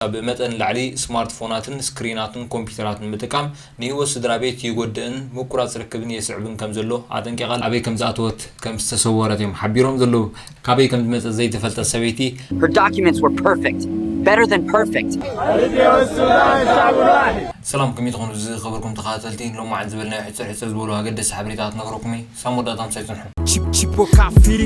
ካብ መጠን ንላዕሊ ስማርትፎናትን ስክሪናትን ኮምፒውተራትን ምጥቃም ንህይወት ስድራ ቤት ይጎድእን ምቁራጽ ርክብን የስዕብን ከም ዘሎ ኣጠንቂቓ። ኣበይ ከም ዝኣተወት ከም ዝተሰወረት እዮም ሓቢሮም ዘለዉ። ካበይ ከም ዝመጸት ዘይተፈልጠት ሰበይቲ፣ Her documents were perfect. Better than perfect. ሰላም፣ ከመይ ትኾኑ ዝኸበርኩም ተኸታተልቲ? ሎማዓንቲ ዝበልናዮ ሕጽር ሕጽር ዝበሉ ኣገደስቲ ሓበሬታታት ነግረኩም እዩ። ሳም ወዳእታ ምሳይ ጽንሑ። Chip chip ወካፊሪ።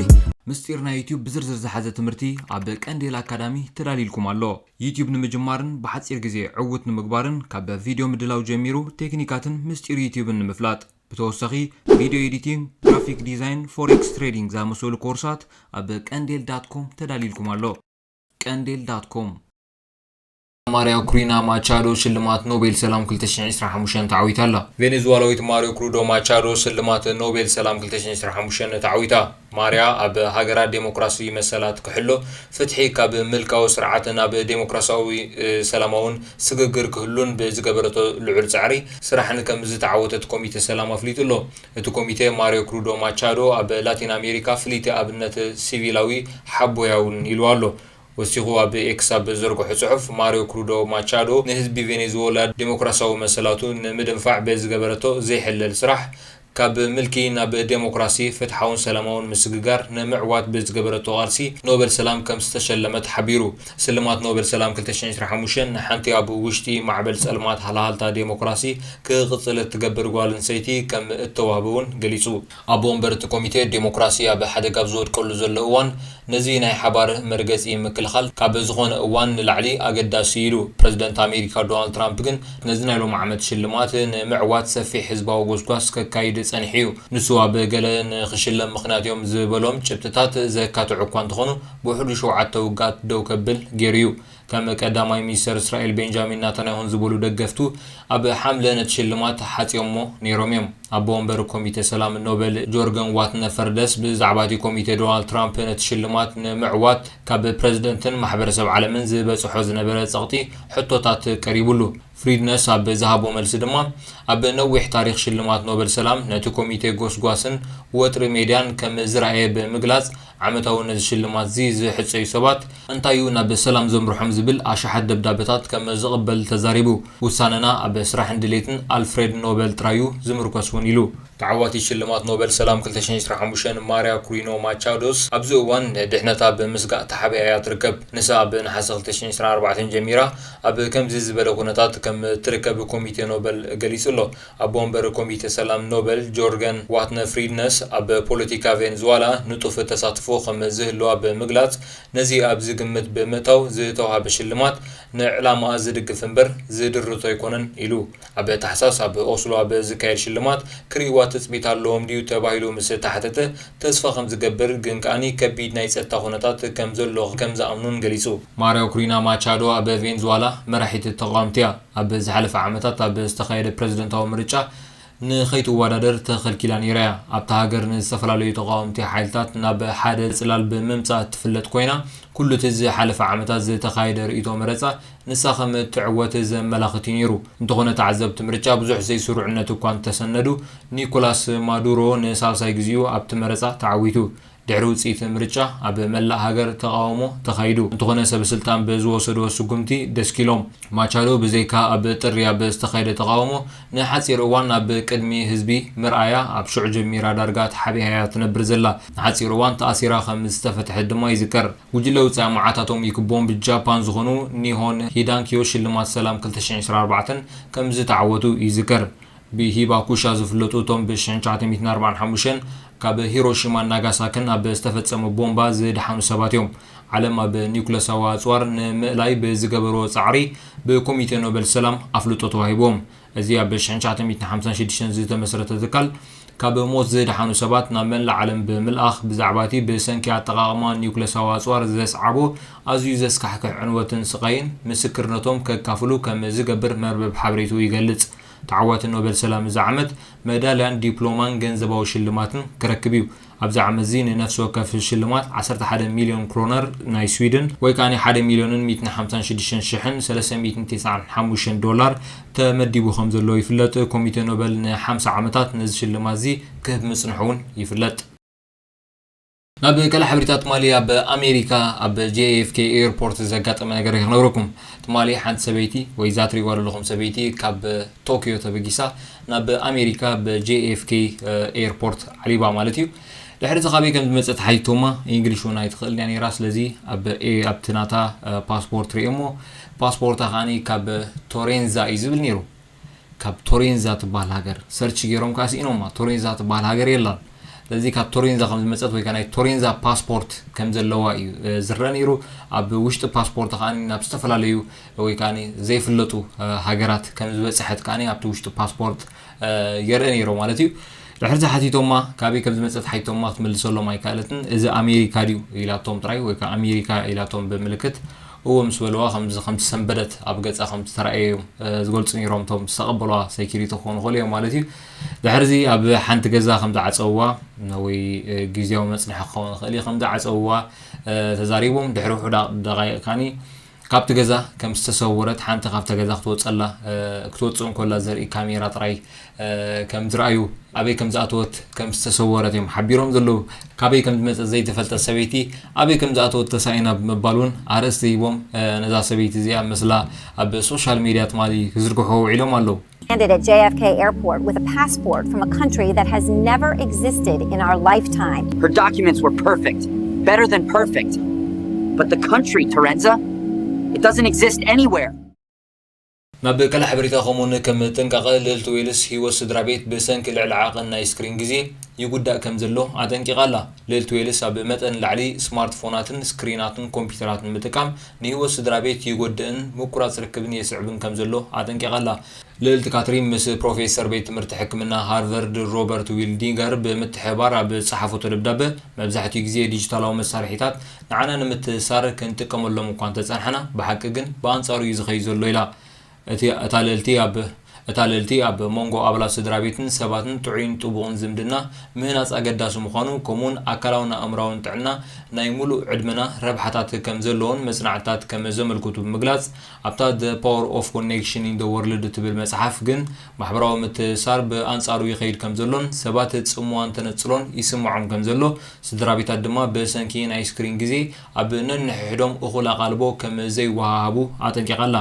ምስጢር ናይ ዩቲዩብ ብዝርዝር ዝሓዘ ትምህርቲ ኣብ ቀንዴል ኣካዳሚ ተዳሊልኩም ኣሎ። ዩቲዩብ ንምጅማርን ብሓጺር ግዜ ዕዉት ንምግባርን ካብ ቪድዮ ምድላው ጀሚሩ ቴክኒካትን ምስጢር ዩቲዩብን ንምፍላጥ፣ ብተወሳኺ ቪድዮ ኤዲቲንግ፣ ግራፊክ ዲዛይን፣ ፎሬክስ ትሬዲንግ ዝኣመሰሉ ኮርሳት ኣብ ቀንዴል ዳት ኮም ተዳሊልኩም ኣሎ። ቀንዴል ዳት ኮም። ማሪያ ኩሪና ማቻዶ ሽልማት ኖቤል ሰላም ክልተ ሽሕን ዕስራን ሓሙሽተን ተዓዊታ ኣላ። ቬኔዙዋላዊት ማሪዮ ክሩዶ ማቻዶ ሽልማት ኖቤል ሰላም ክልተ ሽሕን ዕስራን ሓሙሽተን ተዓዊታ። ማሪያ ኣብ ሃገራ ዴሞክራሲ መሰላት ክሕሎ፣ ፍትሒ ካብ ምልካዊ ስርዓት ናብ ዴሞክራሲያዊ፣ እ፣ ሰላማውን ስግግር ክህሉን ብዝገበረቶ ልዑል ጻዕሪ ስራሕን ከም ዝተዓወተት ኮሚቴ ሰላም ኣፍሊጡ ኣሎ። እቲ ኮሚቴ ማሪዮ ክሩዶ ማቻዶ ኣብ ላቲን ኣሜሪካ ፍልይቲ ኣብነት ሲቪላዊ ሓቦያ እውን ኢልዋ ኣሎ። ወሲኹ ኣብ ኤክስ ኣብ ዘርግሖ ጽሑፍ፣ ማሪዮ ክሩዶ ማቻዶ ንህዝቢ ቬኔዙዌላ ዴሞክራሲያዊ መሰላቱ ንምድንፋዕ ብዝገበረቶ ዘይሕለል ስራሕ፣ ካብ ምልኪ ናብ ዴሞክራሲ፣ ፍትሓውን ሰላማውን ምስግጋር ንምዕዋት ብዝገበረቶ ቃልሲ ኖበል ሰላም ከም ዝተሸለመት ሓቢሩ። ስልማት ኖበል ሰላም ክልተ ሽሕን ዕስራን ሓሙሽተን ንሓንቲ ኣብ ውሽጢ ማዕበል ጸልማት ሃልሃልታ ዴሞክራሲ ክቕጽል እትገብር ጓል ኣንስተይቲ ከም እተዋህበ እውን ገሊጹ። ኣቦ ወንበር እቲ ኮሚቴ፣ ዴሞክራሲ ኣብ ሓደጋ ኣብ ዝወድቀሉ ዘሎ እዋን፣ ነዚ ናይ ሓባር መርገጺ ምክልኻል ካብ ዝኾነ እዋን ንላዕሊ ኣገዳሲ ኢሉ። ፕረዚደንት ኣሜሪካ ዶናልድ ትራምፕ ግን ነዚ ናይ ሎም ዓመት ሽልማት ንምዕዋት ሰፊሕ ህዝባዊ ጎስጓስ ከካይድ ጸኒሑ እዩ። ንሱ ኣብ ገለ ንኽሽለም ምኽንያት እዮም ዝበሎም ጭብጥታት ዘካትዑ እኳ እንተኾኑ፣ ብውሕዱ ሸውዓተ ውግኣት ደው ከብል ገይሩ እዩ። ከም ቀዳማይ ሚኒስተር እስራኤል ቤንጃሚን ናታንያሁን ዝበሉ ደገፍቱ ኣብ ሓምለ ነቲ ሽልማት ሓጽዮሞ ነይሮም እዮም። ኣቦ ወንበር ኮሚተ ሰላም ኖበል ጆርገን ዋትነ ፈርደስ ብዛዕባ እቲ ኮሚተ ዶናልድ ትራምፕ ነቲ ሽልማት ንምዕዋት ካብ ፕረዚደንትን ማሕበረሰብ ዓለምን ዝበጽሖ ዝነበረ ጸቕጢ ሕቶታት ቀሪቡሉ። ፍሪድነስ ኣብ ዝሃቦ መልሲ ድማ፣ ኣብ ነዊሕ ታሪኽ ሽልማት ኖበል ሰላም ነቲ ኮሚቴ ጎስጓስን ወጥሪ ሜድያን ከም ዝረኣየ ብምግላጽ፣ ዓመታዊ ነዚ ሽልማት እዚ ዝሕጸዩ ሰባት እንታይ እዩ ናብ ሰላም ዘምርሖም ዝብል ኣሽሓት ደብዳበታት ከም ዝቕበል ተዛሪቡ። ውሳነና ኣብ ስራሕን ድሌትን ኣልፍሬድ ኖበል ጥራይ እዩ ዝምርኮስ እውን ኢሉ። ተዓዋቲ ሽልማት ኖበል ሰላም ክልተ ሽሕን ዕስራን ሓሙሽተን ማርያ ኩሪኖ ማቻዶስ ኣብዚ እዋን ንድሕነታ ብምስጋእ ተሓቢኣ እያ ትርከብ። ንሳ ኣብ ነሓሰ ክልተ ሽሕን ዕስራን ኣርባዕተን ጀሚራ ኣብ ከምዚ ዝበለ ኩነታት ከም እትርከብ ኮሚቴ ኖበል ገሊጹ ኣሎ። ኣቦ ወንበር ኮሚቴ ሰላም ኖበል ጆርገን ዋትነ ፍሪድነስ ኣብ ፖለቲካ ቬንዙዋላ ንጡፍ ተሳትፎ ከም ዝህልዋ ብምግላጽ፣ ነዚ ኣብዚ ግምት ብምእታው ዝተዋህበ ሽልማት ንዕላማኣ ዝድግፍ እምበር ዝድርቶ ኣይኮነን ኢሉ። ኣብ ታሕሳስ ኣብ ኦስሎ ኣብ ዝካየድ ሽልማት ክርእይዋ ትጽቢት ኣለዎም ድዩ ተባሂሉ ምስ ተሓተተ፣ ተስፋ ከም ዝገብር ግን ከኣኒ ከቢድ ናይ ጸጥታ ኩነታት ከም ዘሎ ከም ዝኣምኑን ገሊጹ። ማርያ ኩሪና ማቻዶ ኣብ ቬንዙዋላ መራሒት ተቓወምቲ እያ። ኣብ ዝሓለፈ ዓመታት ኣብ ዝተኻየደ ፕረዚደንታዊ ምርጫ ንኸይትወዳደር ተኸልኪላ ነይራ እያ። ኣብታ ሃገር ንዝተፈላለዩ ተቓወምቲ ሓይልታት ናብ ሓደ ጽላል ብምምጻእ እትፍለጥ ኮይና፣ ኩሉ እቲ ዝሓለፈ ዓመታት ዝተኻየደ ርእይቶ መረጻ ንሳ ከም እትዕወት ዘመላኽት እዩ ነይሩ። እንተኾነ፣ ተዓዘብቲ ምርጫ ብዙሕ ዘይስሩዕነት እኳ እንተሰነዱ፣ ኒኮላስ ማዱሮ ንሳልሳይ ግዜኡ ኣብቲ መረጻ ተዓዊቱ። ድሕሪ ውጽኢት ምርጫ ኣብ መላእ ሃገር ተቓውሞ ተኻይዱ። እንተኾነ፣ ሰበ ስልጣን ብዝወሰድዎ ስጉምቲ ደስኪሎም። ማቻዶ ብዘይካ ኣብ ጥሪ ኣብ ዝተኻየደ ተቓውሞ ንሓጺር እዋን ኣብ ቅድሚ ህዝቢ ምርኣያ፣ ኣብ ሽዑ ጀሚራ ዳርጋ ተሓቢኣ እያ ትነብር ዘላ። ንሓጺር እዋን ተኣሲራ ከም ዝተፈትሐት ድማ ይዝከር። ጉጅለ ውጻኢ መዓታቶም ይክቦም ብጃፓን ዝኾኑ ኒሆን ሂዳንኪዮ ሽልማት ሰላም ክልተ ሽሕን ዕስራን ኣርባዕተን ከም ዝተዓወቱ ይዝከር። ብሂባኩሻ ዝፍለጡ እቶም ብ ሽሕን ትሽዓተ ሚእትን ኣርባዓን ሓሙሽተን ካብ ሂሮሺማን ናጋሳክን ኣብ ዝተፈጸመ ቦምባ ዝደሓኑ ሰባት እዮም። ዓለም ኣብ ኒውክለሳዊ ኣጽዋር ንምእላይ ብዝገበርዎ ጻዕሪ ብኮሚቴ ኖበል ሰላም ኣፍልጦ ተዋሂብዎም። እዚ ኣብ ሽሕን ትሽዓተ ሚእትን ሓምሳን ሽዱሽተን ዝተመስረተ ትካል፣ ካብ ሞት ዝደሓኑ ሰባት ናብ መላእ ዓለም ብምልኣኽ፣ ብዛዕባ እቲ ብሰንኪ ኣጠቓቕማ ኒውክለሳዊ ኣጽዋር ዘስዓቦ ኣዝዩ ዘስካሕክሕ ዕንወትን ስቓይን ምስክርነቶም ከካፍሉ ከም ዝገብር መርበብ ሓበሬትኡ ይገልጽ። ተዓዋቲ ኖበል ሰላም እዚ ዓመት መዳልያን ዲፕሎማን ገንዘባዊ ሽልማትን ክረክብ እዩ። ኣብዚ ዓመት እዚ ንነፍሲ ወከፍ ሽልማት ዓሰርተ ሓደ ሚልዮን ክሮነር ናይ ስዊድን፣ ወይ ከኣ ሓደ ሚልዮንን ሚእትን ሓምሳን ሽዱሽተን ሽሕን ሰለስተ ሚእትን ተስዓን ሓሙሽተን ዶላር ተመዲቡ ከም ዘሎ ይፍለጥ። ኮሚቴ ኖበል ንሓምሳ ዓመታት ነዚ ሽልማት እዚ ክህብ ምጽንሑ እውን ይፍለጥ። ናብ ካልእ ሓበሬታ ትማሊ ኣብ ኣሜሪካ ኣብ ጄ ኤፍ ኬ ኤርፖርት ዘጋጠመ ነገር ክነግረኩም። ትማሊ ሓንቲ ሰበይቲ ወይ እዛ ትሪእዋ ዘለኹም ሰበይቲ ካብ ቶኪዮ ተበጊሳ ናብ ኣሜሪካ ብ ጄ ኤፍ ኬ ኤርፖርት ዓሊባ ማለት እዩ። ድሕሪ እዚ ካበይ ከም ዝመፀት ሓቲቶማ፣ ኢንግሊሽ እውን ኣይትኽእልን እያ ነይራ። ስለዚ ኣብ ኤ ኣብቲ ናታ ፓስፖርት ርእየሞ፣ ፓስፖርታ ከዓኒ ካብ ቶሬንዛ እዩ ዝብል ነይሩ። ካብ ቶሬንዛ ትበሃል ሃገር ሰርች ገይሮም ከዓ ስኢኖማ። ቶሬንዛ ትበሃል ሃገር የላን። ስለዚ ካብ ቶሬንዛ ከም ዝመፀት ወይ ከዓ ናይ ቶሬንዛ ፓስፖርት ከም ዘለዋ እዩ ዝረአ ነይሩ። ኣብ ውሽጢ ፓስፖርት ከዓ ናብ ዝተፈላለዩ ወይ ከዓ ዘይፍለጡ ሃገራት ከም ዝበፅሐት ከዓ ኣብቲ ውሽጢ ፓስፖርት የርኢ ነይሩ ማለት እዩ። ድሕሪ እዚ ሓቲቶማ፣ ካበይ ከም ዝመፀት ሓቲቶማ ክትመልሰሎም ኣይከኣለትን። እዚ ኣሜሪካ ድዩ ኢላቶም ጥራይ ወይ ከዓ ኣሜሪካ ኢላቶም ብምልክት እዎ ምስ በልዋ ከም ከም ዝሰንበደት ኣብ ገፃ ከም ዝተረኣየ እዮም ዝገልፁ ነይሮም እቶም ዝተቐበልዋ ሴኪሪቲ ክኾኑ ይኽእሉ እዮም ማለት እዩ። ድሕሪ እዚ ኣብ ሓንቲ ገዛ ከም ዝዓፀውዋ ወይ ግዝያዊ መፅንሒ ክኸውን ይኽእል እዩ ከም ዝዓፀውዋ ተዛሪቦም። ድሕሪ ውሑድ ደቃይቕ ካኒ ካብቲ ገዛ ከም ዝተሰወረት ሓንቲ ካብታ ገዛ ክትወፀላ ክትወፅእ እንኮላ ዘርኢ ካሜራ ጥራይ ከም ዝረኣዩ ኣበይ ከም ዝኣተወት ከም ዝተሰወረት እዮም ሓቢሮም ዘለዉ። ካበይ ከም ዝመፀት ዘይተፈልጠት ሰበይቲ ኣበይ ከም ዝኣተወት ተሳኢና ብምባል እውን ኣርእስቲ ሂቦም ነዛ ሰበይቲ እዚኣ ምስላ ኣብ ሶሻል ሚድያ ትማሊ ክዝርግሑ ውዒሎም ኣለዉ። Landed at J F K Airport with a passport from a country that has never existed in our lifetime. Her documents were perfect, better than perfect. But the country, Torenza, it doesn't exist anywhere. ናብ ካልእ ሓበሬታ ከምኡውን ከም ጥንቃቐ ልእልቲ ዌልስ ህይወት ስድራ ቤት ብሰንኪ ልዕሊ ዓቐን ናይ ስክሪን ግዜ ይጉዳእ ከም ዘሎ ኣጠንቂቓ ኣላ። ልእልቲ ዌልስ ኣብ መጠን ላዕሊ ስማርትፎናትን ስክሪናትን ኮምፒውተራትን ምጥቃም ንህይወት ስድራ ቤት ይጎድእን ምቁራፅ ርክብን የስዕብን ከም ዘሎ ኣጠንቂቓ ኣላ። ልእልቲ ካትሪን ምስ ፕሮፌሰር ቤት ትምህርቲ ሕክምና ሃርቨርድ ሮበርት ዊልዲንገር ብምትሕብባር ኣብ ዝፀሓፈቶ ደብዳበ፣ መብዛሕትኡ ግዜ ዲጂታላዊ መሳርሒታት ንዓና ንምትእስሳር ክንጥቀመሎም እኳ እንተፀናሕና፣ ብሓቂ ግን ብኣንፃሩ እዩ ዝኸይድ ዘሎ ኢላ። እቲ እታ ልእልቲ ኣብ እታ ልእልቲ ኣብ መንጎ ኣባላት ስድራ ቤትን ሰባትን ጥዑይን ጥቡቕን ዝምድና ምህናፅ ኣገዳሲ ምዃኑ፣ ከምኡውን ኣካላውን ኣእምራውን ጥዕና ናይ ሙሉእ ዕድመና ረብሓታት ከም ዘለዎን መጽናዕትታት ከም ዘመልክቱ ብምግላጽ፣ ኣብታ The Power of Connection in the World ትብል መጽሓፍ ግን ማሕበራዊ ምትእስሳር ብኣንጻሩ ይኸይድ ከም ዘሎን ሰባት ጽምዋን ተነጽሎን ይስምዖም ከም ዘሎ፣ ስድራ ቤታት ድማ ብሰንኪ ናይ ስክሪን ግዜ ኣብ ነንሕድሕዶም እኹል ኣቓልቦ ከም ዘይወሃሃቡ ኣጠንቂቓ ኣላ።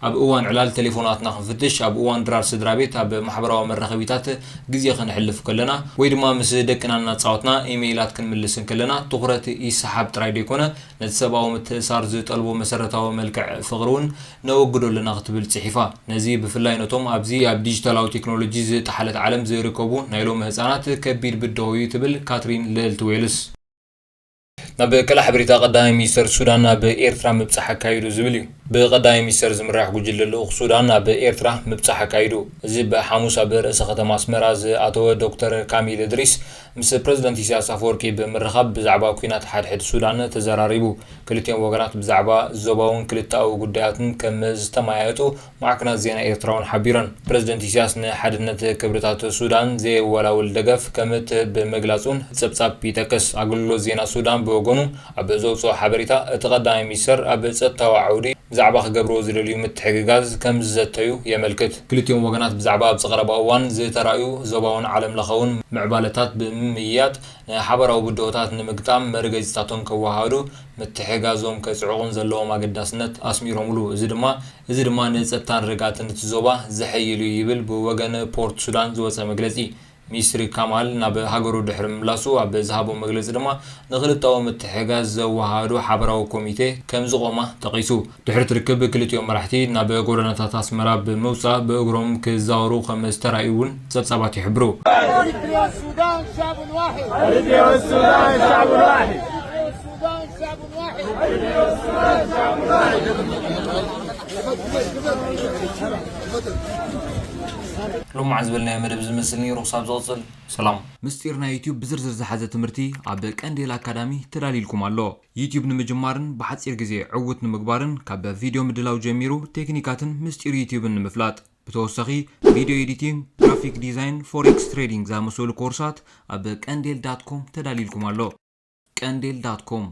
ኣብ እዋን ዕላል ቴሌፎናትና ክንፍትሽ፣ ኣብ እዋን ድራር ስድራ ቤት ኣብ ማሕበራዊ መራኸቢታት ግዜ ከነሕልፍ ከለና ወይ ድማ ምስ ደቅና እናጻወትና ኢሜይላት ክንምልስ እንከለና ትኹረት ይሰሓብ ጥራይ ደይኮነ ነቲ ሰብኣዊ ምትእስሳር ዝጠልቦ መሰረታዊ መልክዕ ፍቕሪ እውን ነወግዶ ኣለና ክትብል ጽሒፋ። ነዚ ብፍላይ ነቶም ኣብዚ ኣብ ዲጂታላዊ ቴክኖሎጂ ዝጠሓለት ዓለም ዝርከቡ ናይ ሎሚ ህጻናት ከቢድ ብድሆ እዩ ትብል ካትሪን ልእልቲ ዌልስ። ናብ ካልእ ሓበሬታ ቀዳማይ ሚኒስተር ሱዳን ናብ ኤርትራ ምብጻሕ ኣካይዱ ዝብል እዩ። ብቀዳማይ ሚኒስተር ዝምራሕ ጉጅለ ልኡኽ ሱዳን ናብ ኤርትራ ምብጻሕ ኣካይዱ። እዚ ብሓሙስ ኣብ ርእሰ ከተማ ኣስመራ ዝኣተወ ዶክተር ካሚል እድሪስ ምስ ፕረዚደንት ኢሳያስ ኣፈወርቂ ብምርኻብ ብዛዕባ ኲናት ሓድሕድ ሱዳን ተዘራሪቡ። ክልቲኦም ወገናት ብዛዕባ ዞባውን ክልተኣዊ ጉዳያትን ከም ዝተመያየጡ ማዕከናት ዜና ኤርትራውን ሓቢረን። ፕረዚደንት ኢሳያስ ንሓድነት ክብርታት ሱዳን ዘየወላውል ደገፍ ከም እትህብ ምግላጹን ጸብጻብ ይጠቅስ። ኣገልግሎት ዜና ሱዳን ብወገኑ ኣብ ዘውጽኦ ሓበሬታ፣ እቲ ቀዳማይ ሚኒስተር ኣብ ጸጥታዊ ዓውዲ ብዛዕባ ክገብርዎ ዝደልዩ ምትሕግጋዝ ከም ዝዘተዩ የመልክት። ክልቲኦም ወገናት ብዛዕባ ኣብዚ ቀረባ እዋን ዝተራእዩ ዞባውን ዓለምለኻውን ምዕባለታት ብምምይያጥ፣ ንሓባራዊ ብድሆታት ንምግጣም መርገጺታቶም ከወሃህዱ ምትሕጋዞም ከጽዕቑን ዘለዎም ኣገዳስነት ኣስሚሮምሉ። እዚ ድማ እዚ ድማ ንጸጥታን ርግኣትን እቲ ዞባ ዘሐይል እዩ ይብል ብወገን ፖርት ሱዳን ዝወጸ መግለጺ። ሚኒስትሪ ካማል ናብ ሃገሩ ድሕሪ ምምላሱ ኣብ ዝሃቦ መግለጺ ድማ ንክልታዊ ምትሕጋዝ ዘወሃህዱ ሓባራዊ ኮሚቴ ከም ዝቖማ ጠቒሱ። ድሕሪ እቲ ርክብ ክልቲኦም መራሕቲ ናብ ጎደናታት ኣስመራ ብምውጻእ ብእግሮም ክዛወሩ ከም ዝተራእዩ እውን ጸብጻባት ይሕብሩ። السودان شعب واحد. السودان شعب واحد. السودان شعب واحد. ሎማዓንቲ ዝበልናዮ መደብ ዝመስል ነይሩ። ክሳብ ዝቕጽል ሰላም። ምስጢር ናይ ዩትዩብ ብዝርዝር ዝሓዘ ትምህርቲ ኣብ ቀንዴል ኣካዳሚ ተዳሊልኩም ኣሎ። ዩትዩብ ንምጅማርን ብሓጺር ግዜ ዕዉት ንምግባርን ካብ ቪድዮ ምድላው ጀሚሩ ቴክኒካትን ምስጢር ዩትዩብን ንምፍላጥ ብተወሳኺ ቪድዮ ኤዲቲንግ፣ ግራፊክ ዲዛይን፣ ፎሬክስ ትሬዲንግ ዝኣመሰሉ ኮርሳት ኣብ ቀንዴል ዳት ኮም ተዳሊልኩም ኣሎ። ቀንዴል ዳት ኮም